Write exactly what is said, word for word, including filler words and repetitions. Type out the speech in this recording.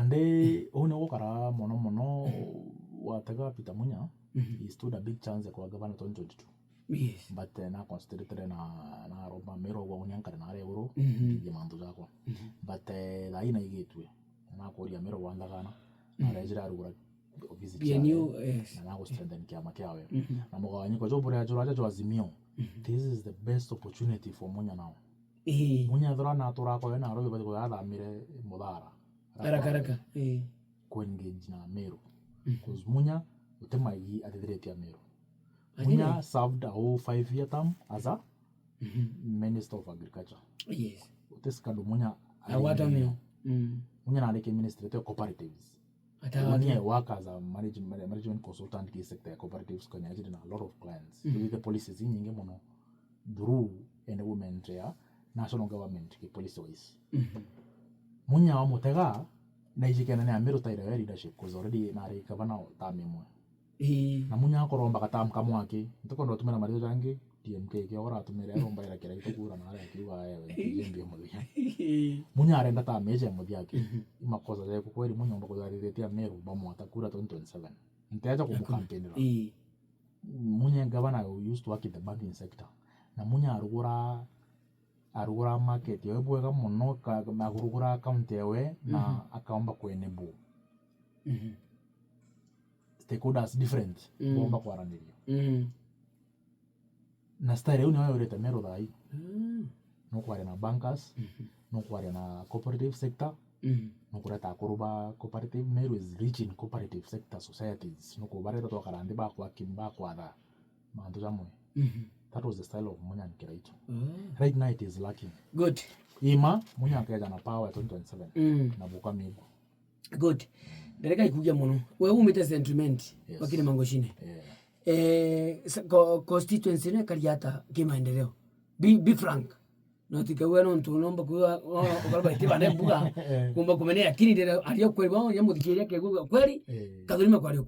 Nandi uu ni gukara mono mono watega Peter Munya, Mhm. he stood a big chance ya kuba gavana twenty twenty-two. Yes. But eh, na concentrated na na romba Meru gwa unia nkare na aria iguru Mhm. ndithie mantu jakwa. Mhm. But eh, thaa ii naigitue na kuria Meru gwa nthagana Mhm. na rejira arugura ofisi P N U, yes. na na gustrengthen kiama kiawe. Mhm. Na mugawanyiko jo buria juraja jo Azimio. Mhm. This is the best opportunity for Munya now. Ii. Munya ethirwa natura kwawe na Nairobi bati kuya athamire Muthara. Haraka haraka. Ii. Kuengage na Meru. Mhm. Cause Munya uti maigi athithiritie Meru. Lakini- Munya served a whole five year term as a Mhm. Minister of Agriculture. Yes. Uti skadu Munya Agwata mio. Mm. Munya narikia ministry to cooperatives. Atawa Munya ke. Work as a manage-, management consultant ki sector ya cooperatives Kenya, actually na a lot of clients. Mhm. Tuthite policies inyingi muno through enablement ya national government ki policy wise. Mhm. Munya wa mutega na ijikena ni Amiru taira ya leadership, cause already nari gavana o term imwe. Ii. Na Munya akoromba gatamu kamwe aki, ntikwenda gutumira mario jangi, D M K kio uratumire, aromba ira kiria gitukura na aria akiuga ewe, P M B muthia. Ii. Munya arenda term iji ya muthia aki. Mhm. Imakosa jaku kweri Munya omba kutharithetia Meru bamwata kura twenty twenty-seven. Nteja kumukampenira. Ii. Munya gavana used to work in the banking sector. Na Munya arugura arugura market yawe bwega muno, ka-, arugura account yawe na Mhm. akaomba kuenable Mhm. stakeholders different Mm. bomba kwaraniria. Mm. Na style iu niyo yurite Meru thaa ii. Mm. Nukwaria na bankers, Mhm. nukwaria na cooperative sector, Mm. nukureta akuru ba cooperative. Meru is rich in cooperative sector societies. Nukubareta twakara nthi bakwa-, bakwatha mantu jamwe. Mhm. That was the style of Munya and Kiraitu. Oh. Right now it is lacking. Good. Ima, Munya akeja na power ya twenty twenty-seven. Mm. Na bukamigwa. Good. Ndareka ikugia muno. We umite sentiment Yes. wakiri Mangochine. Yeah. Eh, sa-, co-, constituency ne kari ata kimaendeleo? Be, be frank. No tikawe no ntu nomba kuwa, o, ukaraba iti bane mbuga. Kumba kumene, lakini ndira ario kweli wao ya muthikiria kegu kweli. Eh. Kathurima kwa ario